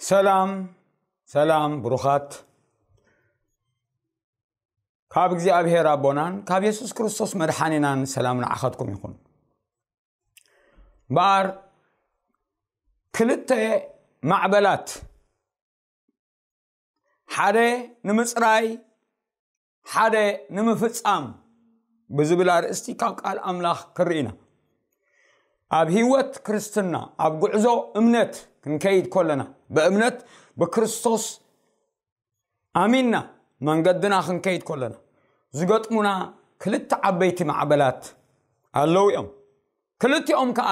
ሰላም ሰላም ብሩኻት፣ ካብ እግዚኣብሔር ኣቦናን ካብ የሱስ ክርስቶስ መድሓኒናን ሰላም ንዓኻትኩም ይኹን። እምበኣር ክልተ ማዕበላት፣ ሓደ ንምጽራይ፣ ሓደ ንምፍጻም ብዝብል ኣርእስቲ ካብ ቃል ኣምላኽ ክርኢ ኢና። ኣብ ህይወት ክርስትና፣ ኣብ ጉዕዞ እምነት ክንከይድ ከለና፣ ብእምነት ብክርስቶስ ኣሚንና መንገድና ክንከይድ ከለና ዝገጥሙና ክልተ ዓበይቲ ማዕበላት ኣለዉ እዮም። ክልቲኦም ከኣ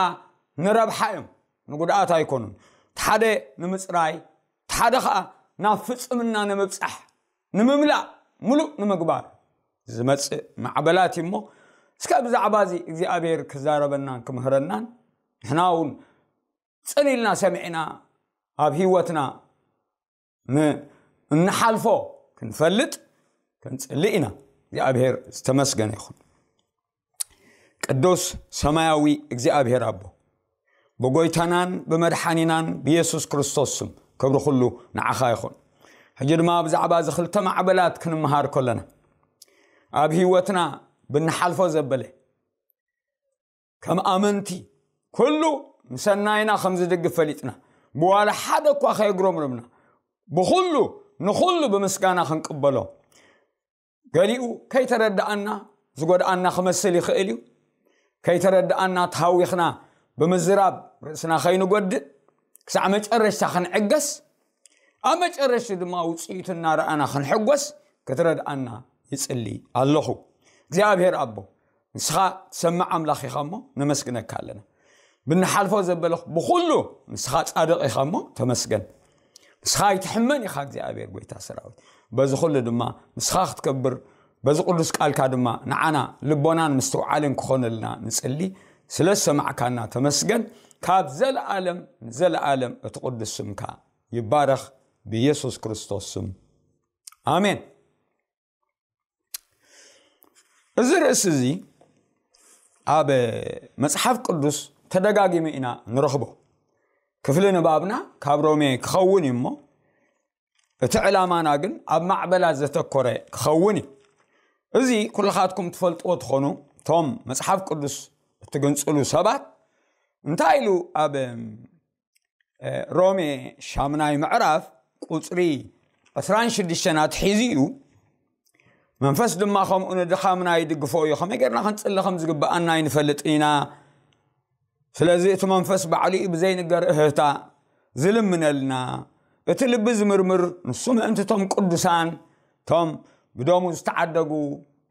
ንረብሓ እዮም፣ ንጉድኣት ኣይኮኑን። እቲ ሓደ ንምጽራይ፣ እቲ ሓደ ከኣ ናብ ፍጽምና ንምብጻሕ፣ ንምምላእ፣ ምሉእ ንምግባር ዝመጽእ ማዕበላት እዩ። እሞ እስከ ብዛዕባ እዚ እግዚኣብሔር ክዛረበናን ክምህረናን፣ ንሕና እውን ጽን ኢልና ሰሚዕና ኣብ ህይወትና ን-፣ እንሓልፎ ክንፈልጥ ክንጽሊ ኢና። እግዚኣብሔር ዝተመስገነ ይኹን። ቅዱስ ሰማያዊ እግዚኣብሔር ኣቦ፣ ብጎይታናን ብመድሓኒናን ብየሱስ ክርስቶስ ስም ክብሪ ኩሉ ንዓኻ ይኹን። ሕጂ ድማ ብዛዕባ እዚ ክልተ ማዕበላት ክንመሃር ከለና፣ ኣብ ህይወትና ብንሓልፎ ዘበለ ከም ኣመንቲ ኩሉ ንሰናይና ከም ዝድግፍ ፈሊጥና፣ ብዋላ ሓደ እኳ ከየጉረምረምና፣ ብኹሉ ንኹሉ ብምስጋና ክንቅበሎ። ገሊኡ ከይተረድኣና ዝጎድኣና ክመስል ይኽእል እዩ። ከይተረድኣና ተሃዊኽና ብምዝራብ ርእስና ከይንጎድእ፣ ክሳዕ መጨረሽታ ክንዕገስ፣ ኣብ መጨረሽቲ ድማ ውፅኢቱ እናረኣና ክንሕጎስ ክትረድኣና ይጽሊ ኣለኹ። እግዚኣብሔር ኣቦ፣ ንስኻ ትሰምዕ ኣምላኽ ኢኻ እሞ ነመስግነካ ኣለና። ብንሓልፎ ዘበለ ብኹሉ ንስኻ ጻድቕ ኢኻ እሞ ተመስገን። ንስኻ ኣይትሕመን ኢኻ እግዚኣብሔር ጎይታ ሰራዊት። በዚ ኩሉ ድማ ንስኻ ክትከብር፣ በዚ ቅዱስ ቃልካ ድማ ንዓና ልቦናን ምስትውዓልን ክኾነልና ንጽሊ። ስለ ዝሰማዕካና ተመስገን። ካብ ዘለኣለም ንዘለኣለም እቲ ቅዱስ ስምካ ይባረኽ፣ ብየሱስ ክርስቶስ ስም ኣሜን። እዚ ርእሲ እዚ ኣብ መጽሓፍ ቅዱስ ተደጋጊሙ ኢና ንረኽቦ። ክፍሊ ንባብና ካብ ሮሜ ክኸውን እዩ እሞ፣ እቲ ዕላማና ግን ኣብ ማዕበላት ዘተኮረ ክኸውን እዩ። እዚ ኩልኻትኩም ትፈልጥዎ ትኾኑ፣ እቶም መጽሓፍ ቅዱስ እትግንጽሉ ሰባት፣ እንታይ ኢሉ ኣብ እ፣ ሮሜ ሻምናይ ምዕራፍ ቁጽሪ ዕስራን ሽዱሽተን ኣትሒዙ እዩ። መንፈስ ድማ ከምኡ ንድኻምና ይድግፎ እዩ። ከመይ ጌርና ክንጽሊ ከም ዝግብኣና ኣይንፈልጥን ኢና። ስለዚ እቲ መንፈስ ባዕሉ እዩ ብዘይንገር እህህታ ዝልምነልና። እቲ ልቢ ዝምርምር ንሱ ምእንቲ እቶም ቅዱሳን፣ እቶም ብደሙ ዝተዓደጉ፣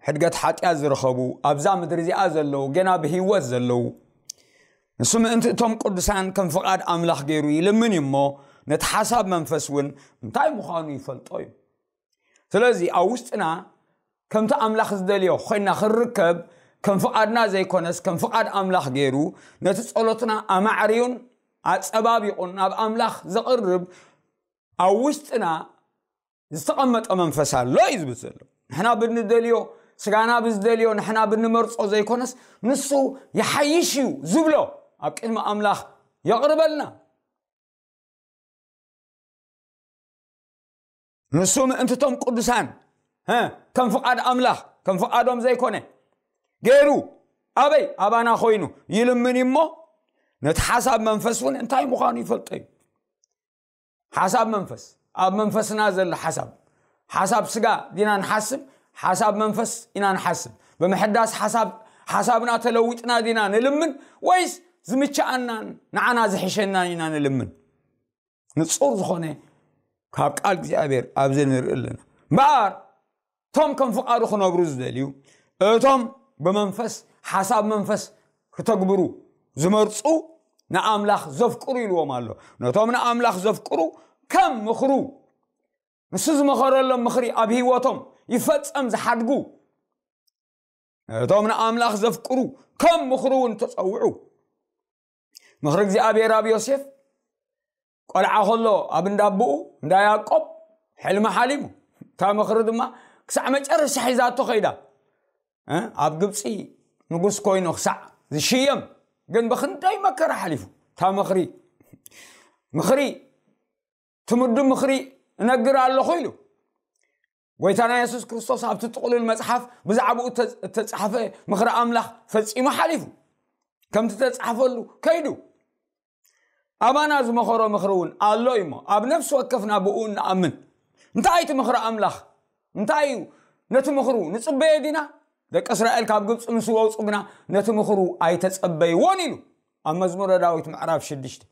ሕድገት ሓጢኣት ዝረኸቡ፣ ኣብዛ ምድሪ እዚኣ ዘለዉ፣ ገና ብህይወት ዘለዉ፣ ንሱ ምእንቲ እቶም ቅዱሳን ከም ፍቓድ ኣምላኽ ገይሩ ይልምን እዩ እሞ፣ ነቲ ሓሳብ መንፈስ እውን እንታይ ምዃኑ ይፈልጦ እዩ። ስለዚ ኣብ ውስጥና ከምቲ ኣምላኽ ዝደልዮ ኮይና ክንርከብ፣ ከም ፍቓድና ዘይኮነስ ከም ፍቓድ ኣምላኽ ገይሩ ነቲ ጸሎትና ኣማዕርዩን ኣጸባቢቑን ናብ ኣምላኽ ዘቕርብ ኣብ ውስጥና ዝተቐመጠ መንፈስ ኣሎ እዩ ዝብል ዘሎ። ንሕና ብንደልዮ፣ ስጋና ብዝደልዮ፣ ንሕና ብንመርጾ ዘይኮነስ፣ ንሱ ይሓይሽ እዩ ዝብሎ ኣብ ቅድሚ ኣምላኽ የቕርበልና። ንሱ ምእንቲ እቶም ቅዱሳን፣ ሀ፣ ከም ፍቓድ ኣምላኽ፣ ከም ፍቓዶም ዘይኮነ ገይሩ፣ ኣበይ? ኣባና ኮይኑ ይልምን እዩ እሞ፣ ነቲ ሓሳብ መንፈስ እውን እንታይ ምዃኑ ይፈልጦ እዩ። ሓሳብ መንፈስ፣ ኣብ መንፈስና ዘሎ ሓሳብ፣ ሓሳብ ስጋ ዲና ንሓስብ፣ ሓሳብ መንፈስ ኢና ንሓስብ? ብምሕዳስ ሓሳብ፣ ሓሳብና ተለዊጥና ዲና ንልምን፣ ወይስ ዝምችኣናን ንዓና ዝሕሸናን ኢና ንልምን? ንጹር ዝኾነ ካብ ቃል እግዚኣብሔር ኣብዚ ንርኢ ኣለና። እምበኣር እቶም ከም ፍቓዱ ክነብሩ ዝደልዩ፣ እቶም ብመንፈስ፣ ሓሳብ መንፈስ ክተግብሩ ዝመርጹ፣ ንኣምላኽ ዘፍቅሩ ኢልዎም ኣሎ። ነቶም ንኣምላኽ ዘፍቅሩ ከም ምኽሩ፣ ንሱ ዝመኸረሎም ምኽሪ ኣብ ህይወቶም ይፈጸም ዝሓድጉ፣ ነቶም ንኣምላኽ ዘፍቅሩ ከም ምኽሩ እውን ተጸውዑ። ምኽሪ እግዚኣብሔር ኣብ ዮሴፍ ቆልዓ ከሎ ኣብ እንዳቦኡ እንዳ ያዕቆብ ሕልሚ ሓሊሙ። እታ ምኽሪ ድማ ክሳዕ መጨረሻ ሒዛቶ ከይዳ። እ? ኣብ ግብፂ ንጉስ ኮይኑ ክሳዕ ዝሽየም ግን ብኽንደይ መከራ ሓሊፉ። እታ ምኽሪ፣ ምኽሪ ትምዱ ምኽሪ እነግር ኣለኹ ኢሉ። ጎይታና የሱስ ክርስቶስ ኣብቲ ጥቕሉል መጽሓፍ ብዛዕባኡ እተ- እተጻሕፈ ምኽሪ ኣምላኽ ፈጺሙ ሓሊፉ። ከምቲ ተጻሕፈሉ ከይዱ። ኣባና ዝመኸሮ ምኽሪ እውን ኣሎ እዩሞ፣ ኣብ ነፍሲ ወከፍና ብኡ እንኣምን። እንታይ እቲ ምኽሪ ኣምላኽ? እንታይ እዩ ነቲ ምኽሩ ንጽበዮ ዲና? ደቂ እስራኤል ካብ ግብፂ ምስ ወፁ ግና ነቲ ምኽሩ ኣይተጸበይዎን ኢሉ ኣብ መዝሙረ ዳዊት ምዕራፍ ሽዱሽተ።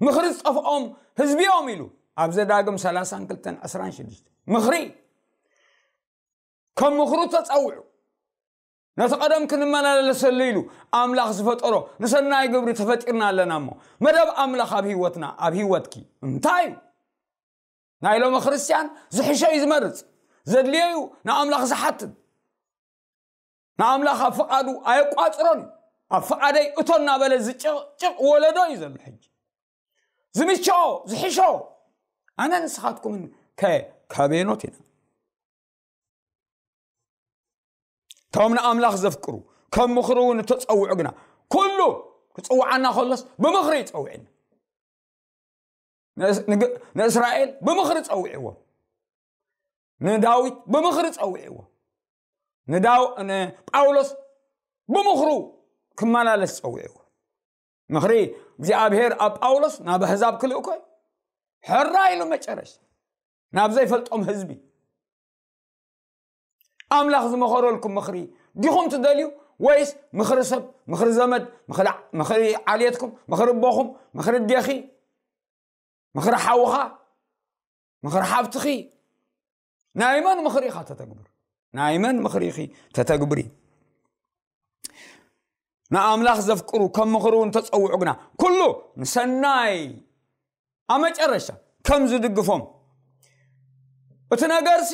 ምኽሪ ዝጠፍኦም ህዝቢ እዮም ኢሉ ኣብ ዘዳግም ሰላሳን ክልተን ዕስራን ሽዱሽተ። ምኽሪ ከም ምኽሩ ተጸውዑ። ነቲ ቀደም ክንመላለሰሉ ኢሉ ኣምላኽ ዝፈጠሮ ንሰናይ ግብሪ ተፈጢርና ኣለና እሞ፣ መደብ ኣምላኽ ኣብ ህይወትና፣ ኣብ ህይወትኪ እንታይ እዩ? ናይ ሎሚ ክርስትያን ዝሕሾ እዩ ዝመርጽ። ዘድልዮ እዩ ንኣምላኽ ዝሓትት። ንኣምላኽ ኣብ ፍቓዱ ኣየቋጽሮን እዩ። ኣብ ፍቓደይ እቶ እናበለ ዝጭቕጭቕ ወለዶ እዩ ዘሎ ሕጂ። ዝምችኦ፣ ዝሕሾ። ኣነ ንስኻትኩምን ከ ካበየኖት ኢና? እቶም ንኣምላኽ ዘፍቅሩ፣ ከም ምኽሩ እውን እተጸውዑ ግና፣ ኩሉ ክጽውዓና ከሎስ ብምኽሪ ይጸውዕና። ንእስ- ንግ- ንእስራኤል ብምኽሪ ጸውዕዎ። ንዳዊት ብምኽሪ ጸውዕዎ። ንዳው- ንጳውሎስ ብምኽሩ ክመላለስ ጸውዕዎ። ምኽሪ እግዚኣብሔር ኣብ ጳውሎስ ናብ ኣህዛብ ክልእኮ እዩ። ሕራ ኢሉ መጨረሽ ናብ ዘይፈልጦም ህዝቢ። ኣምላኽ ዝመኸረልኩም ምኽሪ ዲኹም ትደልዩ? ወይስ ምኽሪ ሰብ፣ ምኽሪ ዘመድ፣ ምኽሪ ዓ- ምኽሪ ዓልየትኩም፣ ምኽሪ ኣቦኹም፣ ምኽሪ ኣዴኺ፣ ምኽሪ ሓውኻ፣ ምኽሪ ሓብትኺ? ናይ መን ምኽሪ ኢኻ ተተግብር? ናይ መን ምኽሪ ኢኺ ተተግብሪ? ንኣምላኽ ዘፍቅሩ ከም ምኽሩ እውን ተጸውዑ ግና፣ ኩሉ ንሰናይ፣ ኣብ መጨረሻ ከም ዝድግፎም፣ እቲ ነገርሲ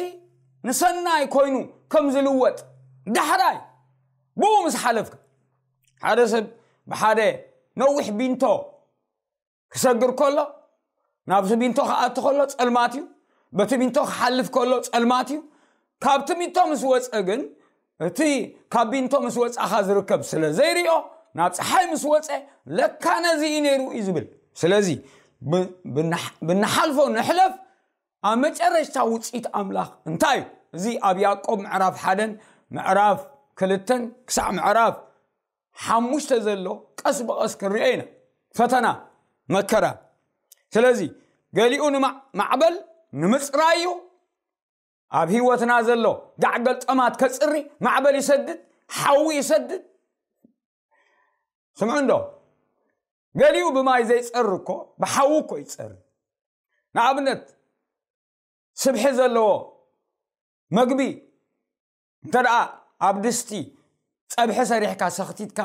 ንሰናይ ኮይኑ ከም ዝልወጥ፣ ዳሕራይ ብኡ ምስ ሓለፍካ። ሓደ ሰብ ብሓደ ነዊሕ ቢንቶ ክሰግር ከሎ፣ ናብቲ ቢንቶ ክኣቱ ከሎ ጸልማት እዩ። በቲ ቢንቶ ክሓልፍ ከሎ ጸልማት እዩ። ካብቲ ቢንቶ ምስ ወጸ ግን፣ እቲ ካብ ቢንቶ ምስ ወጻኻ ዝርከብ ስለ ዘይርዮ፣ ናብ ጸሓይ ምስ ወጸ፣ ለካ ነዚ እዩ ነይሩ እዩ ዝብል። ስለዚ ብ- ብንሕ- ብንሓልፎ ንሕለፍ። ኣብ መጨረሽታ ውፅኢት ኣምላኽ እንታይ እዩ? እዚ ኣብ ያዕቆብ ምዕራፍ ሓደን ምዕራፍ ክልተን ክሳዕ ምዕራፍ ሓሙሽተ ዘሎ ቀስ ብቐስ ክንሪኦ ኢና። ፈተና፣ መከራ። ስለዚ ገሊኡ ንማዕ- ማዕበል ንምፅራይ እዩ። ኣብ ህይወትና ዘሎ ዳዕገል ጠማት ከፅሪ ማዕበል ይሰድድ፣ ሓዊ ይሰድድ። ስምዑ እንዶ፣ ገሊኡ ብማይ ዘይፀሪ እኮ ብሓዊ እኮ ይፀሪ። ንኣብነት፣ ስብሒ ዘለዎ መግቢ እንተ ደኣ ኣብ ድስቲ ጸብሒ ሰሪሕካ ሰኽቲትካ፣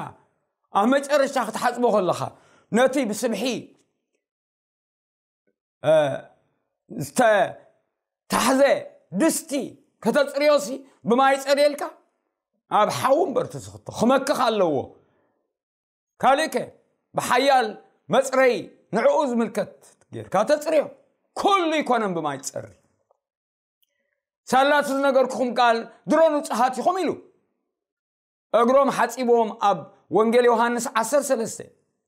ኣብ መጨረሻ ክትሓጽቦ ከለኻ፣ ነቲ ብስብሒ ዝተታሕዘ ድስቲ ከተጽርዮሲ፣ ብማይ ጸርየልካ ኣብ ሓዊ እምበር ትስኽቶ ክመክኽ ኣለዎ። ካልእከ ብሓያል መጽረይ ንዕኡ ዝምልከት ጌርካ ተጽርዮ። ኩሉ ይኮነን ብማይ ጸሪ። ሳላቲ ዝነገርኩኹም ቃል ድሮ ንጹሃት ኢኹም ኢሉ እግሮም ሓጺብዎም ኣብ ወንጌል ዮሃንስ ዓሰርተ ሰለስተ።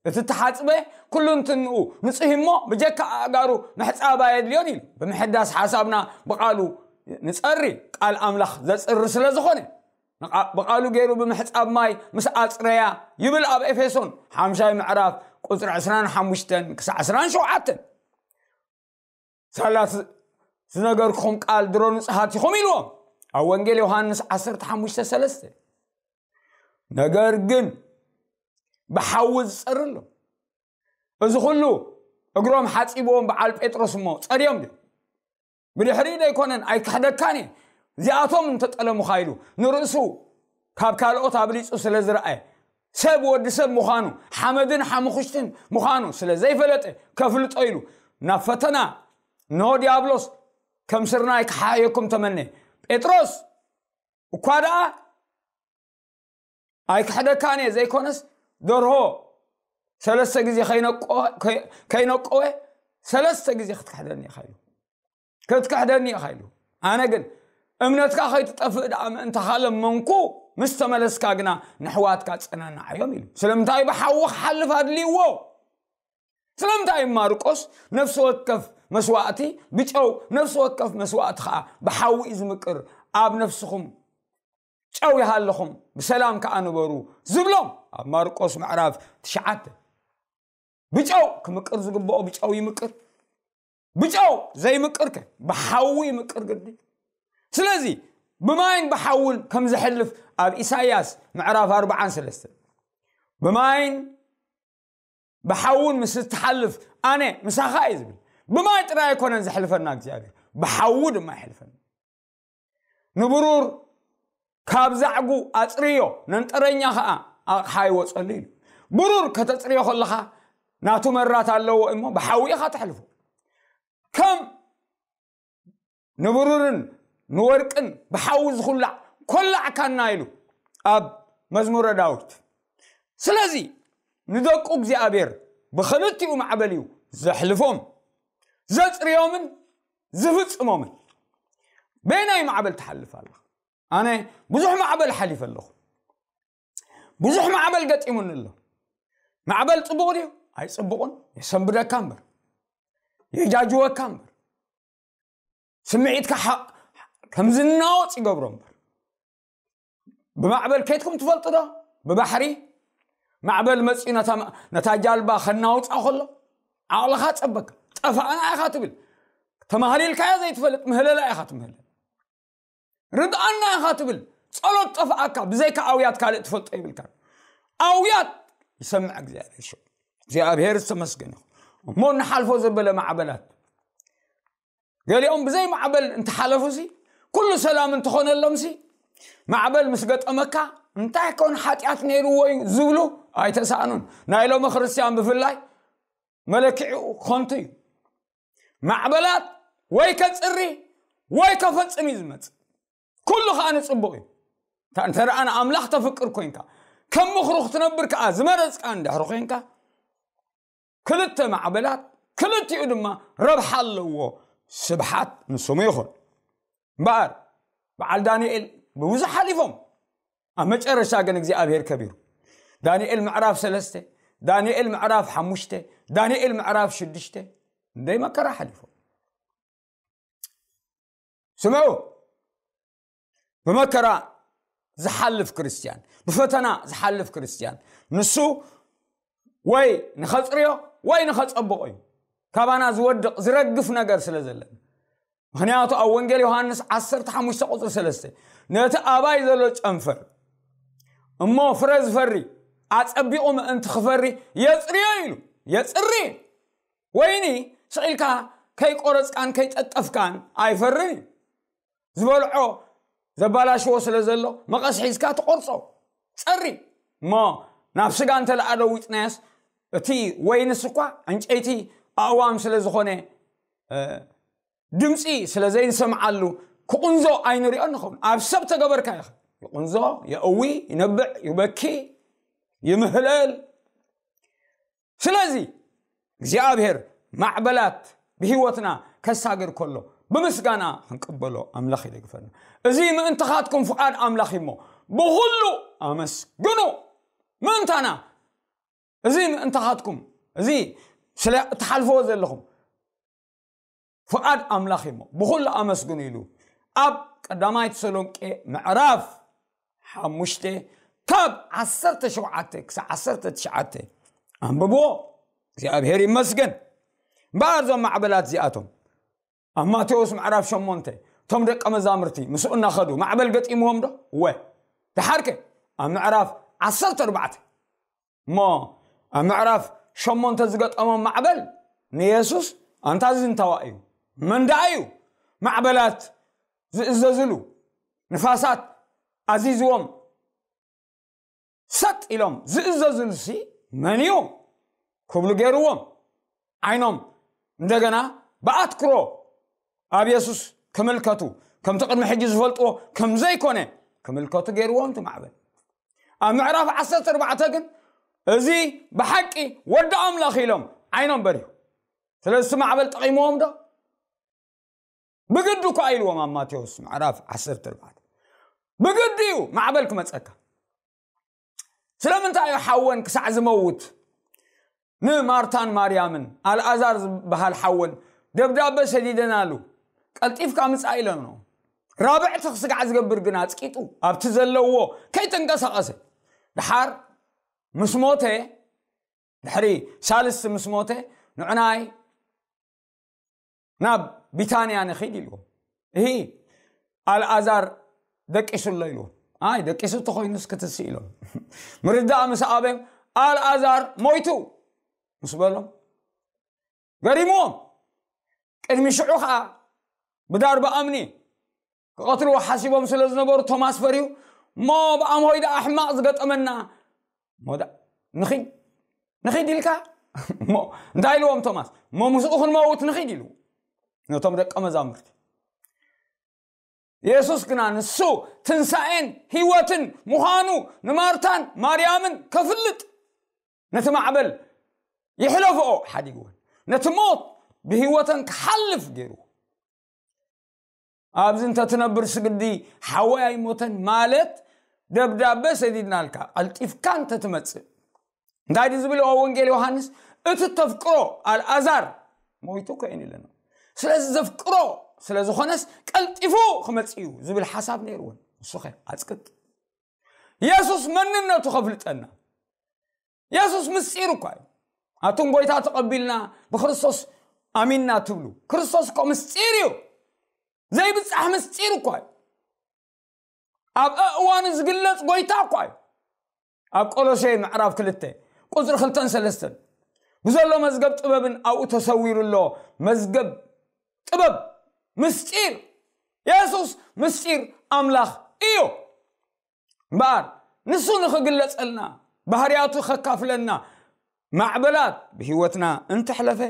እቲ ተሓጽበ ኩሉ እንትንኡ ንጹህ እሞ ብጀካ ኣእጋሩ ምሕጻብ ኣየድልዮን ኢሉ ብምሕዳስ ሓሳብና ብቃሉ ንጸሪ። ቃል ኣምላኽ ዘጽሪ ስለ ዝኾነ፣ ንቓ- ብቓሉ ገይሩ ብምሕጻብ ማይ ምስ ኣጽረያ ይብል ኣብ ኤፌሶን ሓምሻይ ምዕራፍ ቁጽሪ ዕስራን ሓሙሽተን ክሳዕ ዕስራን ሸውዓተን። ሳላ ዝ- ዝነገርኩም ቃል ድሮ ንጹሃት ኢኹም ኢልዎም ኣብ ወንጌል ዮሃንስ ዓሰርተ ሓሙሽተ ሰለስተ። ነገር ግን ብሓዊ ዝጸሪ ኣሎ። እዚ ኩሉ እግሮም ሓጺብዎም በዓል ጴጥሮስ እሞ ጸርዮም ድዮም? ብድሕሪኡ ዶ ኣይኮነን ኣይክሕደካን እየ። እዚኣቶም እንተጠለሙኻ ኢሉ ንርእሱ ካብ ካልኦት ኣብሊጹ ስለ ዝረኣየ፣ ሰብ ወዲ ሰብ ምዃኑ፣ ሓመድን ሓሙኽሽትን ምዃኑ ስለ ዘይፈለጠ፣ ከፍልጦ ኢሉ ናብ ፈተና እንሆ ዲያብሎስ ከም ስርናይ ክሓየኩም ተመነ። ጴጥሮስ እኳ ደኣ ኣይክሕደካን እየ ዘይኮነስ፣ ደርሆ ሰለስተ ግዜ ከይነቆ- ከይ- ከይነቆወ ሰለስተ ግዜ ክትክሕደኒ ኢኻ ኢሉ። ክትክሕደኒ ኢኻ ኢሉ። ኣነ ግን እምነትካ ከይትጠፍእ ደኣ ምእንታኻ ለመንኩ፣ ምስ ተመለስካ ግና ንሕዋትካ ጸናንዓዮም ኢሉ። ስለምንታይ ብሓዊ ክሓልፍ ኣድልይዎ? ስለምንታይ እዩ ማርቆስ ነፍሲ ወከፍ መስዋእቲ ብጨው፣ ነፍሲ ወከፍ መስዋእቲ ከዓ ብሓዊ እዩ ዝምቅር? ኣብ ነፍስኹም ጨው ይሃለኹም፣ ብሰላም ከዓ ንበሩ ዝብሎም ኣብ ማርቆስ ምዕራፍ ትሽዓተ። ብጨው ክምቅር ዝግብኦ ብጨው ይምቅር፣ ብጨው ዘይምቅር ከ ብሓዊ ይምቅር ግዲ። ስለዚ ብማይን ብሓውን ከም ዝሕልፍ ኣብ ኢሳይያስ ምዕራፍ ኣርባዓን ሰለስተን፣ ብማይን ብሓውን ምስ እትሓልፍ ኣነ ምሳኻ እየ ዝብል። ብማይ ጥራይ ኣይኮነን ዘሕልፈና እግዚኣብሔር፣ ብሓዊ ድማ ይሕልፈና። ንብሩር ካብ ዛዕጉ ኣጽርዮ፣ ነንጠረኛ ኸዓ ኣቕሓ ይወጸሉ ኢሉ። ብሩር ከተጽርዮ ከለኻ ናቱ መራት ኣለዎ እሞ ብሓዊ ኢኻ ተሕልፎ። ከም ንብሩርን ንወርቅን ብሓዊ ዝኹላዕ ኮላዕካና ኢሉ ኣብ መዝሙረ ዳዊት። ስለዚ ንደቁ እግዚኣብሔር ብኽልቲኡ ማዕበል እዩ ዘሕልፎም፣ ዘጽርዮምን ዝፍጽሞምን። በየናይ ማዕበል ትሓልፍ ኣለኻ? ኣነ ብዙሕ ማዕበል ሓሊፈ ኣለኹ። ብዙሕ ማዕበል ገጢሙኒ ኣሎ። ማዕበል ጽቡቕ ድዩ? ኣይጽቡቕን። የሰንብደካ እምበር፣ የጃጅወካ እምበር፣ ስምዒትካ ሓ-፣ ከም ዝናወጽ ይገብሮ እምበር። ብማዕበል ከይድኩም ትፈልጡ ዶ? ብባሕሪ ማዕበል መጺኡ ነታ፣ ነታ ጃልባ ከናውጻ ከሎ ዓቕልኻ ጸበካ። ጠፋእና ኢኻ ትብል። ተማህሊልካዮ ዘይትፈልጥ ምህለላ ኢኻ ትምህለል። ርድኣና ኢኻ ትብል። ጸሎት ጠፍኣካ፣ ብዘይካ ኣውያት ካልእ ትፈልጦ ይብልካ። ኣውያት ይሰምዕ እግዚኣብሔር ሽዑ። እግዚኣብሔር ዝተመስገነ ይኹን። እሞ እንሓልፎ ዘበለ ማዕበላት፣ ገሊኦም ብዘይ ማዕበል እንተሓለፉሲ፣ ኩሉ ሰላም እንተኾነሎምሲ፣ ማዕበል ምስ ገጠመካ፣ እንታይ ኮን ሓጢኣት ነይርዎ እዩ ዝብሉ ኣይተሳእኑን። ናይ ሎሚ ክርስትያን ብፍላይ መለክዒኡ ከንቱ እዩ። ማዕበላት ወይ ከጽሪ ወይ ከፈጽም እዩ ዝመጽእ። ኩሉ ኸኣ ንጽቡቕ እዩ። እንተ-፣ እንተ ደኣ ንኣምላኽ ተፍቅር ኮይንካ፣ ከም ምኽሩ ክትነብር ከኣ ዝመረጽካ እንድሕሪ ኮይንካ፣ ክልተ ማዕበላት፣ ክልቲኡ ድማ ረብሓ ኣለዎ። ስብሓት ንስሙ ይኹን። እምበኣር፣ በዓል ዳንኤል ብብዙሕ ሓሊፎም፣ ኣብ መጨረሻ ግን እግዚኣብሔር ከቢሩ። ዳንኤል ምዕራፍ ሰለስተ፣ ዳንኤል ምዕራፍ ሓሙሽተ፣ ዳንኤል ምዕራፍ ሽዱሽተ፣ እንደይ መከራ ሓሊፎም። ስምዑ፣ ብመከራ ዝሓልፍ ክርስትያን፣ ብፈተና ዝሓልፍ ክርስትያን፣ ንሱ ወይ ንኸጽርዮ ወይ ንኸጸብቖ እዩ። ካባና ዝወድቕ ዝረግፍ ነገር ስለ ዘለን። ምኽንያቱ ኣብ ወንጌል ዮሃንስ ዓሰርተ ሓሙሽተ ቁጽሪ ሰለስተ፣ ነቲ ኣባይ ዘሎ ጨንፈር እሞ ፍረ ዝፈሪ ኣጸቢቑ ምእንቲ ክፈሪ የጽርዮ ኢሉ። የጽሪ። ወይኒ ስቕ ኢልካ ከይቆረጽካን ከይጠጠፍካን ኣይፈርን እዩ። ዝበልዖ ዘባላሽዎ ስለ ዘሎ መቐስ ሒዝካ ትቆርጾ። ጸሪ። እሞ ናብ ስጋ እንተ ለኣ ለዊጥናዮስ፣ እቲ ወይንስ እኳ ዕንጨይቲ ኣእዋም ስለ ዝኾነ፣ እ፣ ድምፂ ስለ ዘይንሰምዓሉ ክቕንዞ ኣይንሪኦን ንኸውን። ኣብ ሰብ ተገበርካ ኢኻ። ይቕንዞ፣ የእዊ፣ ይነብዕ፣ ይበኪ፣ ይምህለል። ስለዚ እግዚኣብሔር ማዕበላት ብህይወትና ከሳግር ከሎ ብምስጋና ክንቅበሎ ኣምላኽ ይደግፈና። እዚ ምእንትኻትኩም ፍቓድ ኣምላኽ እዩ እሞ ብኹሉ ኣመስግኑ። ምእንታና እዚ ምእንትኻትኩም፣ እዚ ስለ እትሓልፍዎ ዘለኹም ፍቓድ ኣምላኽ እዩ እሞ ብኹሉ ኣመስግኑ ኢሉ ኣብ ቀዳማይ ተሰሎንቄ ምዕራፍ ሓሙሽተ ካብ ዓሰርተ ሸውዓተ ክሳብ ዓሰርተ ትሽዓተ ኣንብብዎ። እግዚኣብሔር ይመስገን። እምበኣር እዞም ማዕበላት እዚኣቶም ኣብ ማቴዎስ ምዕራፍ ሸሞንተ እቶም ደቀ መዛሙርቲ ምስኡ እናኸዱ ማዕበል ገጢምዎም ዶ? እወ። ደሓርከ ኣብ ምዕራፍ ዓሰርተ ኣርባዕተ እሞ ኣብ ምዕራፍ ሸሞንተ ዝገጠሞም ማዕበል ንየሱስ ኣንታ እዚ እንታዋ እዩ? መን ደኣ እዩ ማዕበላት ዝእዘዝሉ? ንፋሳት ኣዚዝዎም ሰጥ ኢሎም ዝእዘዝሉሲ መን እዩ? ክብሉ ገይርዎም። ዓይኖም እንደገና ብኣትክሮ ኣብ የሱስ ክምልከቱ፣ ከምቲ ቅድሚ ሕጂ ዝፈልጥዎ ከም ዘይኮነ ክምልከቱ ገይርዎም እቲ ማዕበል። ኣብ ምዕራፍ ዓሰርተ ኣርባዕተ ግን እዚ ብሓቂ ወዲ ኣምላኽ ኢሎም ዓይኖም በሪሁ። ስለዚ እቲ ማዕበል ጠቒምዎም ዶ? ብግዲ እኳ ኢልዎም ኣብ ማቴዎስ ምዕራፍ ዓሰርተ ኣርባዕተ። ብግዲ እዩ ማዕበል ክመጸካ። ስለምንታይ እዩ ሓወን ክሳዕ ዝመውት ንማርታን ማርያምን ኣልኣዛር ዝበሃል ሓወን ደብዳበ ሰዲደናሉ፣ ቀልጢፍካ ምጻእ ኢለኖ። ራብዕቲ ክስጋዕ ዝገብር ግን ኣጽቂጡ ኣብቲ ዘለዎ ከይተንቀሳቐሰ፣ ድሓር ምስ ሞተ፣ ድሕሪ ሳልስቲ ምስ ሞተ፣ ንዕናይ ናብ ቢታንያ ንኺድ ኢልዎም። እሂ ኣልኣዛር ደቂሱ ኣሎ ኢልዎም። ኣይ ደቂሱ ተኾይኑስ ክትስእ ኢሎም። ምርዳእ ምስ ኣበዮም ኣልኣዛር ሞይቱ ምስ በሎም፣ ገሪምዎም። ቅድሚ ሽዑ ኸዓ ብዳርባ ኣምኒ ክቐትልዎ ሓሲቦም ስለ ዝነበሩ፣ ቶማስ ፈሪሁ እሞ፣ ብኣምሆይ ደኣ ሕማቕ ዝገጠመና እሞ፣ ንኺድ ንኺድ ኢልካ እሞ እንታይ ኢልዎም ቶማስ? እሞ ምስኡ ክንመውት ንኺድ ኢሉ ነቶም ደቀ መዛሙርቲ። የሱስ ግና ንሱ ትንሳኤን ህይወትን ምዃኑ ንማርታን ማርያምን ከፍልጥ፣ ነቲ ማዕበል ይሕለፍኦ ሓዲግወን፣ ነቲ ሞት ብህይወተን ክሓልፍ ገይሩ። ኣብዚ እንተትነብር ስግዲ ሓወይ ኣይሞተን ማለት ደብዳበ ሰዲድናልካ ቀልጢፍካ እንተትመጽእ። እንታይ ድዩ ዝብል ወንጌል ዮሃንስ? እቲ ተፍቅሮ ኣልኣዛር ሞይቱ እኮ እዩ ኢለና። ስለዚ ዘፍቅሮ ስለ ዝኾነስ ቀልጢፉ ክመጽእ እዩ ዝብል ሓሳብ ነይርዎን። ንሱ ኸ ኣጽቅጥ። የሱስ መንነቱ ከፍልጠና። የሱስ ምስጢር እኳ እዩ። ኣቱም ጎይታ ተቐቢልና ብክርስቶስ ኣሚንና ትብሉ፣ ክርስቶስ እኮ ምስጢር እዩ። ዘይብጻሕ ምስጢር እኳ እዩ። ኣብ ኣእዋኑ ዝግለጽ ጎይታ እኳ እዩ። ኣብ ቆሎሴ ምዕራፍ ክልተ ቁጽሪ ክልተን ሰለስተን ብዘሎ መዝገብ ጥበብን ኣብኡ ተሰዊሩ ኣሎ። መዝገብ ጥበብ፣ ምስጢር። የሱስ ምስጢር ኣምላኽ እዩ። እምበኣር ንሱ ንኽግለጸልና፣ ባህርያቱ ከካፍለና፣ ማዕበላት ብህይወትና እንተሕለፈ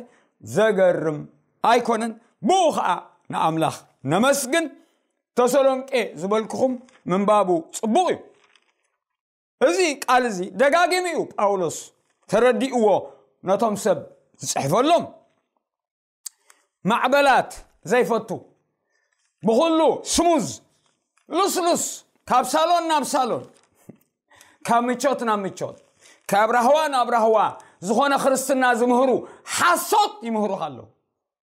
ዘገርም ኣይኮነን። ብኡ ኸዓ ንኣምላኽ ነመስግን። ተሰሎንቄ ዝበልኩኹም ምንባቡ ጽቡቕ እዩ። እዚ ቃል እዚ ደጋጊሙ እዩ ጳውሎስ ተረዲእዎ ነቶም ሰብ ዝጽሕፈሎም። ማዕበላት ዘይፈቱ፣ ብኹሉ ስሙዝ፣ ልስሉስ፣ ካብ ሳሎን ናብ ሳሎን፣ ካብ ምቾት ናብ ምቾት፣ ካብ ራህዋ ናብ ራህዋ ዝኾነ ክርስትና ዝምህሩ ሓሶት ይምህሩኻ ኣለዉ።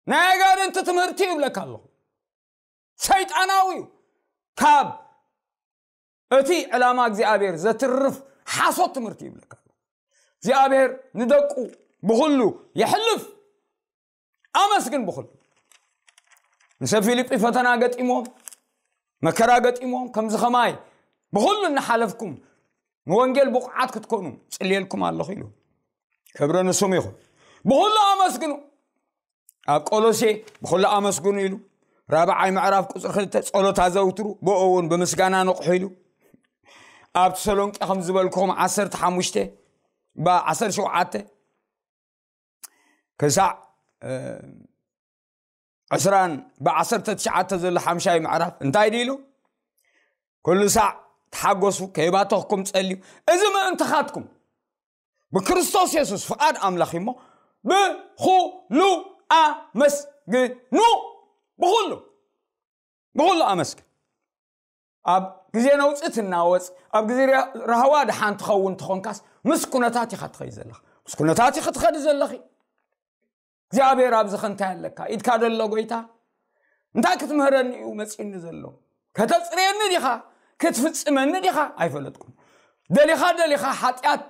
ናይ ኣጋንንቲ ትምህርቲ ይብለካ ኣለኹ። ሰይጣናዊ እዩ። ካብ እቲ ዕላማ እግዚኣብሔር ዘትርፍ ሓሶት ትምህርቲ ይብለካ። እግዚኣብሔር ንደቁ ብኹሉ የሕልፍ። ኣመስግን ብኹሉ። ንሰብ ፊልጲ ፈተና ገጢሞም፣ መከራ ገጢሞም፣ ከምዚ ኸማይ ብኹሉ እናሓለፍኩም ንወንጌል ብቑዓት ክትኮኑ ጽልየልኩም ኣለኹ ኢሉ። ክብሪ ንስሙ ይኹን። ብኹሉ ኣመስግኑ። ኣብ ቆሎሴ ብኹሉ ኣመስግኑ ኢሉ። ራብዓይ ምዕራፍ ቁጽሪ ክልተ ጸሎት ኣዘውትሩ፣ ብኡ እውን ብምስጋና ንቕሑ ኢሉ። ኣብ ተሰሎንቄ ከም ዝበልኩኹም ዓሰርተ ሓሙሽተ፣ ባ ዓሰርተ ሸውዓተ ክሳዕ፣ እ፣ ዕስራን ብዓሰርተ ትሽዓተ ዘሎ ሓምሻይ ምዕራፍ እንታይ ድዩ ኢሉ? ኩሉ ሳዕ ተሓጎሱ፣ ከይባተኽኩም ጸልዩ። እዚ ምእንትኻትኩም ብክርስቶስ የሱስ ፍቓድ ኣምላኽ እሞ ብኹሉ ኣመስግኑ። ብኹሉ፣ ብኹሉ ኣመስግን። ኣብ ግዜ ነውጺ ትናወጽ፣ ኣብ ግዜ ራ-፣ ራህዋ ደሓን ትኸውን ተኾንካስ ምስ ኩነታት ኢኻ ትኸይድ ዘለኻ። ምስ ኩነታት ኢኻ ትኸዲ ዘለኺ። እግዚኣብሔር ኣብዚ ኸ እንታይ ኣለካ? ኢድካ ደሎ ጎይታ እንታይ ክትምህረኒ እዩ መጺእኒ ዘሎ? ከተጽርየኒ ዲኻ? ክትፍጽመኒ ዲኻ? ኣይፈለጥኩን። ደሊኻ ደሊኻ ሓጢኣት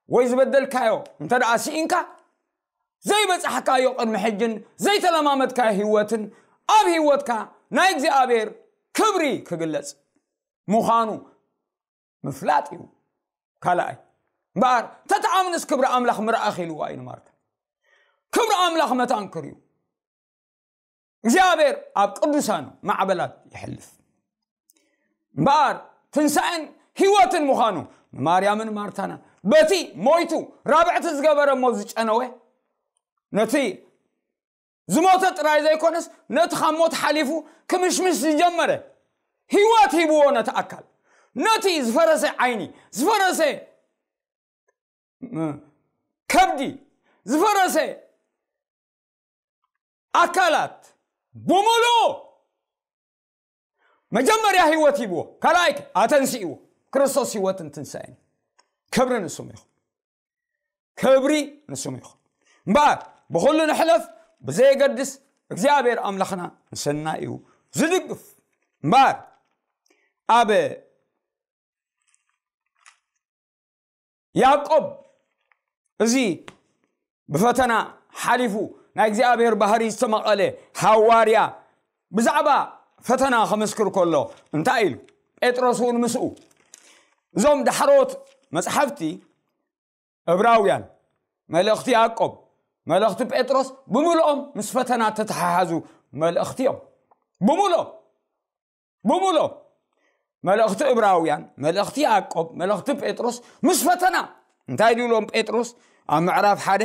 ወይ ዝበደልካዮ እንተ ደኣ ስኢንካ፣ ዘይበጻሕካዮ ቅድሚ ሕጅን ዘይተለማመድካዮ ህይወትን ኣብ ህይወትካ ናይ እግዚኣብሔር ክብሪ ክግለጽ ምዃኑ ምፍላጥ እዩ። ካልኣይ እምበኣር፣ ተተኣምንስ ክብሪ ኣምላኽ ምርኣኽ ኢልዋ እዩ ንማርታ። ክብሪ ኣምላኽ መታንክር እዩ። እግዚኣብሔር ኣብ ቅዱሳኑ ማዕበላት ይሕልፍ። እምበኣር፣ ትንሳኤን ህይወትን ምዃኑ ንማርያምን ማርታና በቲ ሞይቱ ራብዕቲ ዝገበረ እሞ ዝጨነወ፣ ነቲ ዝሞተ ጥራይ ዘይኮነስ፣ ነቲ ካብ ሞት ሓሊፉ ክምሽምሽ ዝጀመረ ህይወት ሂብዎ ነቲ ኣካል። ነቲ ዝፈረሰ ዓይኒ፣ ዝፈረሰ፣ ም-፣ ከብዲ፣ ዝፈረሰ ኣካላት ብምሉኡ መጀመርያ ህይወት ሂብዎ፣ ካልኣይ ኣተንሲእዎ። ክርስቶስ ህይወትን ትንሳኤን። ክብሪ ንስሙ ይኹን። ክብሪ ንስሙ ይኹን። እምበኣር ብኹሉ ንሕለፍ ብዘየገድስ እግዚኣብሔር ኣምላኽና ንሰና እዩ ዝድግፍ። እምበኣር ኣብ ያዕቆብ እዚ ብፈተና ሓሊፉ ናይ እግዚኣብሔር ባህሪ ዝተመቐለ ሃዋርያ ብዛዕባ ፈተና ከምስክር ከሎ እንታይ ኢሉ? ጴጥሮስ እውን ምስኡ። እዞም ዳሕሮት መጽሓፍቲ እብራውያን፣ መልእኽቲ ያዕቆብ፣ መልእኽቲ ጴጥሮስ ብምልኦም ምስ ፈተና ተተሓሓዙ መልእኽቲ እዮም። ብምልኦም ብምልኦም መልእኽቲ እብራውያን፣ መልእኽቲ ያዕቆብ፣ መልእኽቲ ጴጥሮስ ምስ ፈተና እንታይ ድብሎም ጴጥሮስ ኣብ ምዕራፍ ሓደ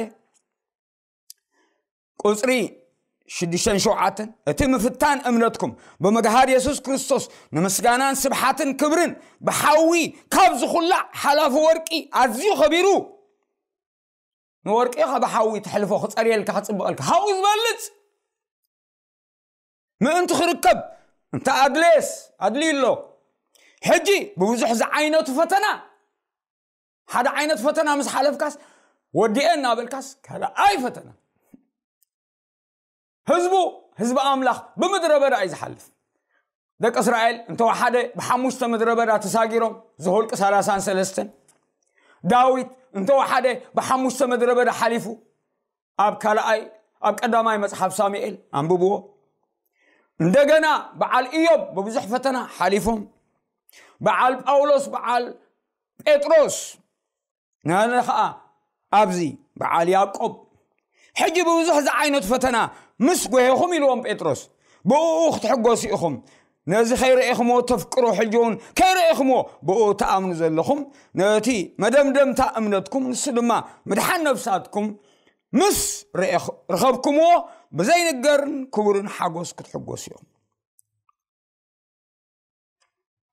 ቁፅሪ ሽዱሽተን ሸውዓተን፣ እቲ ምፍታን እምነትኩም ብምግሃድ የሱስ ክርስቶስ ንምስጋናን ስብሓትን ክብርን ብሓዊ ካብ ዝኹላዕ ሓላፊ ወርቂ ኣዝዩ ከቢሩ። ንወርቂ ካብ ሓዊ ትሕልፎ ክፀርየልካ ክፅብቐልካ ካብኡ ዝበልፅ ምእንቲ ክርከብ እንተ ኣድለየስ ኣድልዩ ኣሎ። ሕጂ ብብዙሕ ዝዓይነቱ ፈተና ሓደ ዓይነት ፈተና ምስ ሓለፍካስ ወዲኤ እናበልካስ ካልኣይ ፈተና ህዝቡ ህዝቢ ኣምላኽ ብምድረ በዳ እዩ ዝሓልፍ። ደቂ እስራኤል እንተወሓደ ብሓሙሽተ ምድረ በዳ ተሳጊሮም፣ ዘኍልቁ ሰላሳን ሰለስተን። ዳዊት እንተወሓደ ብሓሙሽተ ምድረ በዳ ሓሊፉ። ኣብ ካልኣይ ኣብ ቀዳማይ መጽሓፍ ሳሙኤል ኣንብብዎ። እንደገና በዓል ኢዮብ ብብዙሕ ፈተና ሓሊፎም፣ በዓል ጳውሎስ፣ በዓል ጴጥሮስ፣ ናነ ኸዓ ኣብዚ በዓል ያዕቆብ። ሕጂ ብብዙሕ ዝዓይነቱ ፈተና ምስ ጎሄኹም ኢልዎም ጴጥሮስ፣ ብእኡ ክትሕጎሱ ኢኹም። ነዚ ከይረኤኹምዎ ተፍቅሩ፣ ሕጂ እውን ከይረኤኹምዎ ብኡ ትኣምኑ ዘለኹም፣ ነቲ መደምደምታ እምነትኩም፣ ንሱ ድማ ምድሓን ነፍሳትኩም ምስ ረኤኹ- ረኸብኩምዎ፣ ብዘይንገርን ክቡርን ሓጎስ ክትሕጎሱ ኢኹም።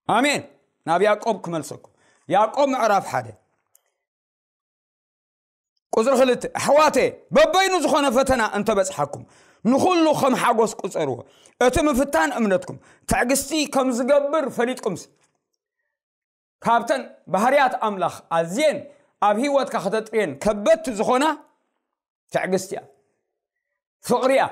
ኣሜን። ናብ ያዕቆብ ክመልሰኩም። ያዕቆብ ምዕራፍ ሓደ ቁፅሪ ክልተ፣ ኣሕዋተ፣ በበይኑ ዝኾነ ፈተና እንተበፅሓኩም ንኹሉ ከም ሓጎስ ቁፀርዎ፣ እቲ ምፍታን እምነትኩም ትዕግስቲ ከም ዝገብር ፈሊጥኩምሲ። ካብተን ባህርያት ኣምላኽ ኣዝየን ኣብ ህይወትካ ከተጥርየን ከበድቲ ዝኾና ትዕግስቲ እያ። ፍቕሪ እያ።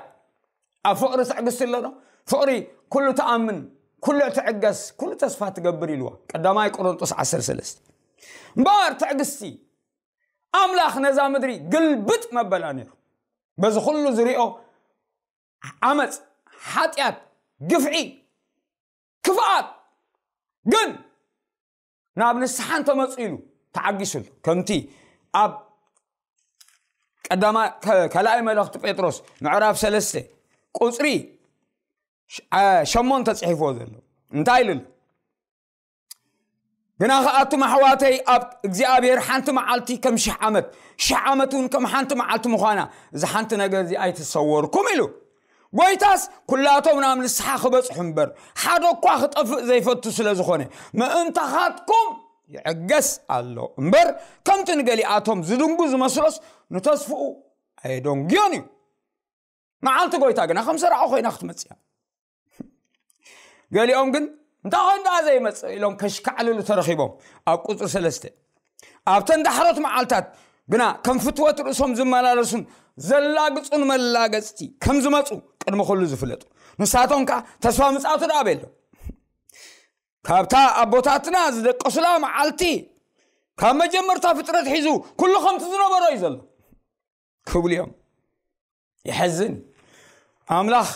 ኣብ ፍቕሪ ትዕግስቲ ኣሎ ዶ? ፍቕሪ ኩሉ ትኣምን፣ ኩሉ ትዕገስ፣ ኩሉ ተስፋ ትገብር ኢልዋ ቀዳማይ ቆሮንጦስ ዓሰርተ ሰለስተ። እምበኣር ትዕግስቲ ኣምላኽ ነዛ ምድሪ ግልብጥ መበላ ነይሩ። በዚ ኩሉ ዝሪኦ ዓመፅ፣ ሓጢኣት፣ ግፍዒ፣ ክፍኣት ግን ናብ ንስሓ እንተመፁ ኢሉ ተዓጊሱሉ። ከምቲ ኣብ ቀዳማ ከ- ካልኣይ መልእኽቲ ጴጥሮስ ምዕራፍ ሰለስተ ቁፅሪ ሸሞንተ ተፅሒፍዎ ዘሎ እንታይ ኢሉ ኣሎ? ግና ከኣቱም ኣሕዋተይ ኣብ እግዚኣብሔር ሓንቲ መዓልቲ ከም ሽሕ ዓመት፣ ሽሕ ዓመት እውን ከም ሓንቲ መዓልቲ ምዃና፣ እዚ ሓንቲ ነገር እዚ ኣይትሰወርኩም ኢሉ። ጎይታስ ኩላቶም ናብ ንስሓ ክበጽሑ እምበር ሓደ እኳ ክጠፍእ ዘይፈቱ ስለ ዝኾነ ምእንታኻትኩም ይዕገስ ኣሎ እምበር ከምቲ ንገሊኣቶም ዝድንጉ ዝመስሎስ ንተስፍኡ ኣየደንጉዮን እዩ። መዓልቲ ጎይታ ግና ከም ሰራዖ ኮይና ክትመጽእ እያ። ገሊኦም ግን እንታይ ኮይኑ ደኣ ዘይመጽእ ኢሎም ከሽካዕልሉ ተረኺቦም። ኣብ ቁፅሪ ሰለስተ ኣብተን ዳሕሮት መዓልታት ግና ከም ፍትወት ርእሶም ዝመላለሱን ዘላግጹን መላገጽቲ ከም ዝመጹ ቅድሚ ኩሉ ዝፍለጡ ንሳቶም ከኣ ተስፋ ምጽኣቱ ደኣ ኣበየሎ። ካብታ ኣቦታትና ዝደቀሱላ መዓልቲ ካብ መጀመርታ ፍጥረት ሒዙ ኩሉ ከምቲ ዝነበሮ እዩ ዘሎ ክብሉ እዮም። ይሐዝን። ኣምላኽ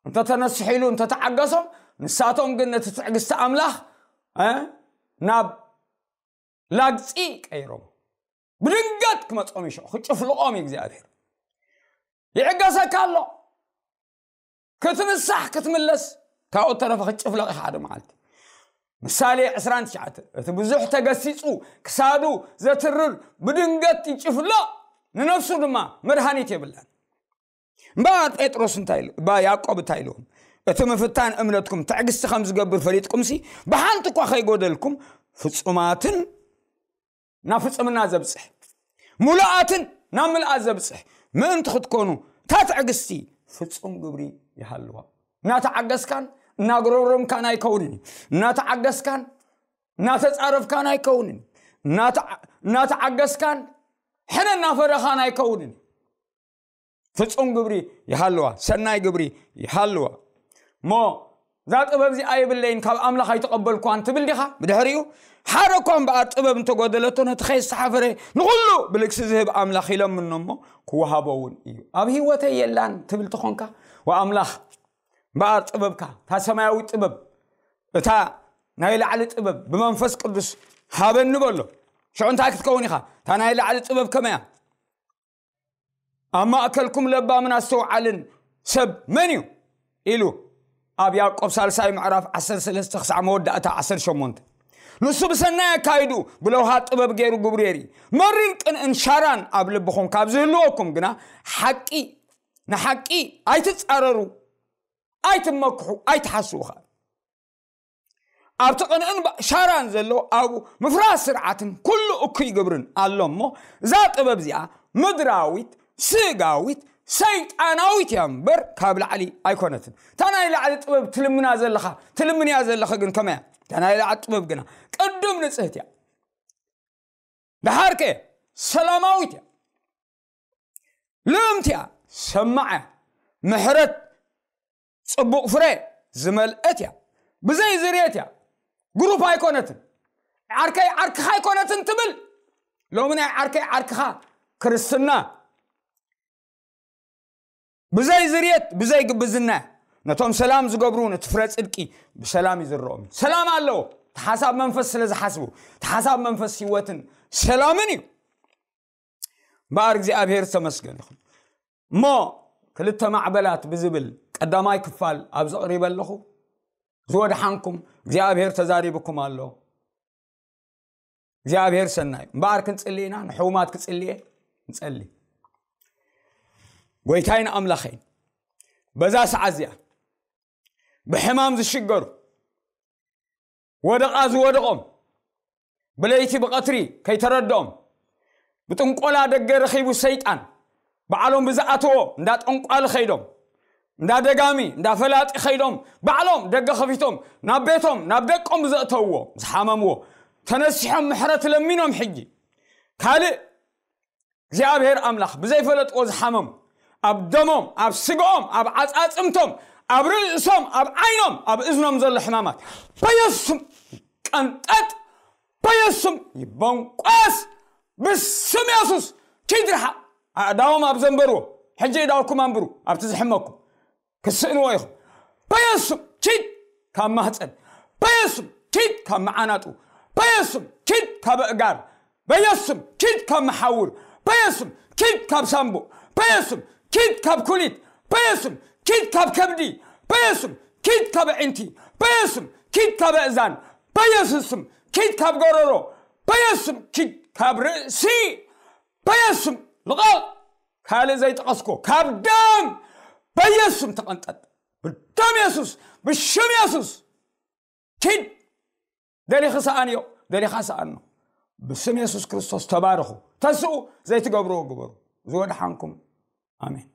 እንተተነስሒሉ እንተተዓገሶም ንሳቶም ግን ነቲ ትዕግስቲ ኣምላኽ እ ናብ ላግጺ ቀይሮም ብድንገት ክመጾም ይሸ ክጭፍልቆም እዩ እግዚኣብሔር። ይዕገሰካ ኣሎ ክትንሳሕ ክትምለስ ካብኡ ተረፈ ክትጭፍለቕ ኢኻ ሓደ መዓልቲ። ምሳሌ ዕስራን ትሽዓተን እቲ ብዙሕ ተገሲጹ ክሳዱ ዘትርር ብድንገት ይጭፍለቕ ንነፍሱ ድማ መድሃኒት የብላን። እምበኣር ጴጥሮስ እንታይ ኢሉ እባ ያዕቆብ እንታይ ኢልዎም? እቲ ምፍታን እምነትኩም ትዕግስቲ ከም ዝገብር ፈሊጥኩምሲ ብሓንቲ እኳ ከይጎደልኩም ፍጹማትን ናብ ፍጽምና ዘብጽሕ ምሉኣትን ናብ ምልኣት ዘብጽሕ ምእንቲ ክትኮኑ እታ ትዕግስቲ ፍጹም ግብሪ ይሃልዋ። እናተዓገስካን እናጉረምረምካን ኣይከውንን እዩ። እናተዓገስካን እናተጻረፍካን ኣይከውንን እዩ። እናተዓ- እናተዓገስካን ሕነ እናፈረኻን ኣይከውንን እዩ። ፍጹም ግብሪ ይሃልዋ፣ ሰናይ ግብሪ ይሃልዋ። እሞ እዛ ጥበብ እዚኣ የብለይን፣ ካብ ኣምላኽ ኣይተቐበልኳን ትብል ዲኻ? ብድሕሪኡ ሓደ እኳ እምበኣር ጥበብ እንተጎደለቶ ነቲ ከየስተሓፈረ ንኹሉ ብልግሲ ዝህብ ኣምላኽ ይለምኖ እሞ ክወሃቦ እውን እዩ። ኣብ ህይወተይ የላን ትብል ተኾንካ፣ ወኣምላኽ እምበኣር ጥበብካ፣ እታ ሰማያዊ ጥበብ፣ እታ ናይ ላዕሊ ጥበብ ብመንፈስ ቅዱስ ሃበኒ በሎ። ሽዑ እንታይ ክትከውን ኢኻ? እታ ናይ ላዕሊ ጥበብ ከመያ? ኣብ ማእከልኩም ለባምን ኣስተውዓልን ሰብ መን እዩ? ኢሉ ኣብ ያዕቆብ ሳልሳይ ምዕራፍ ዓሰርተ ሰለስተ ክሳዕ መወዳእታ ዓሰርተ ሸሞንተ። ንሱ ብሰናይ ኣካይዱ ብለውሃት ጥበብ ገይሩ ግብሩ የርኢ። መሪር ቅንእን ሻራን ኣብ ልብኹም ካብ ዝህልወኩም ግና ሓቂ ንሓቂ ኣይትጻረሩ፣ ኣይትመክሑ፣ ኣይትሓስዉ ኸኣ። ኣብቲ ቅንእን ባ- ሻራን ዘሎ ኣብኡ ምፍራስ ስርዓትን ኩሉ እኩይ ግብርን ኣሎ እሞ፣ እዛ ጥበብ እዚኣ ምድራዊት፣ ስጋዊት፣ ሰይጣናዊት እያ እምበር ካብ ላዕሊ ኣይኮነትን። እታ ናይ ላዕሊ ጥበብ ትልምና ዘለኻ፣ ትልምንያ ዘለኻ ግን ከመያ? እታ ናይ ላዕሊ ጥበብ ግና ቅድም ንጽህት እያ፣ ደሓርከ ሰላማዊት እያ፣ ልእምቲ እያ፣ ሰማዕ እያ፣ ምሕረት፣ ጽቡቕ ፍረ ዝመልአት እያ፣ ብዘይ ዝርየት እያ፣ ግሩፕ ኣይኮነትን፣ ዓርከይ ዓርክኻ ኣይኮነትን ትብል። ሎሚ ናይ ዓርከይ ዓርክኻ ክርስትና ብዘይ ዝርየት፣ ብዘይ ግብዝና፣ ነቶም ሰላም ዝገብሩ ነቲ ፍረ ጽድቂ ብሰላም ይዝርኦም። ሰላም ኣለዎ። እቲ ሓሳብ መንፈስ ስለ ዝሓስቡ፣ እቲ ሓሳብ መንፈስ ህይወትን ሰላምን እዩ። እምበኣር እግዚኣብሔር ዝተመስገን ይኹን። እሞ ክልተ ማዕበላት ብዝብል ቀዳማይ ክፋል ኣብ ዘቕሪበ ኣለኹ፣ ዝወድሓንኩም እግዚኣብሔር ተዛሪብኩም ኣሎ። እግዚኣብሔር ሰናይ። እምበኣር ክንጽሊ ኢና፣ ንሕሙማት ክጽልየ ንጸሊ። ጎይታይን ኣምላኸይን፣ በዛ ሰዓት እዚኣ ብሕማም ዝሽገሩ፣ ወደቓ ዝወደቖም፣ ብለይቲ ብቐትሪ ከይተረድኦም፣ ብጥንቆላ ደገ ረኺቡ ሰይጣን፣ ባዕሎም ብዝኣተዎ እንዳ ጠንቋሊ ኸይዶም፣ እንዳ ደጋሚ፣ እንዳ ፈላጢ ኸይዶም፣ ባዕሎም ደገ ኸፊቶም፣ ናብ ቤቶም፣ ናብ ደቆም ብዘእተውዎ፣ ዝሓመምዎ፣ ተነሲሖም ምሕረት ለሚኖም ሕጂ። ካልእ እግዚኣብሔር ኣምላኽ ብዘይፈለጥዎ ዝሓመሙ፣ ኣብ ደሞም፣ ኣብ ስግኦም፣ ኣብ ዓጻጽምቶም፣ ኣብ ርእሶም፣ ኣብ ዓይኖም፣ ኣብ እዝኖም ዘሎ ሕማማት በየሱስ ስም ይቀንጠጥ፣ በየሱስ ስም ይበንቆስ፣ ብስም የሱስ ኪድ ርሓቕ። ኣእዳዎም ኣብ ዘንበርዎ፣ ሕጂ እዳውኩም ኣንብሩ፣ ኣብቲ ዝሕመኩም። ክስእንዎ ኢኹም። በየሱስ ስም ኪድ ካብ ማህፀን፣ በየሱስ ስም ኪድ ካብ መዓናጡ፣ በየሱስ ስም ኪድ ካብ ኣእጋር፣ በየሱስ ስም ኪድ ካብ መሓውር፣ በየሱስ ስም ኪድ ካብ ሳምቡእ፣ በየሱስ ስም ኪድ ካብ ኩሊት፣ በየሱስ ስም ኪድ ካብ ከብዲ፣ በየሱስ ስም ኪድ ካብ ኣዒንቲ፣ በየሱስ ስም ኪድ ካብ ኣእዛን፣ በየሱስ ስም ኪድ ካብ ጎረሮ፣ በየሱስ ስም ኪድ ካብ ርእሲ፣ በየሱስ ስም ልቐቕ። ካልእ ዘይጠቐስኮ ካብ ደም በየሱስ ስም ተቐንጠጥ። ብደም የሱስ፣ ብሽም የሱስ ኪድ። ደሊኺ ሰኣንዮ፣ ደሊኻ ሰኣኖ። ብስም የሱስ ክርስቶስ ተባረኹ። ተስኡ፣ ዘይትገብርዎ ግበሩ። ዝወድሓንኩም። ኣሜን።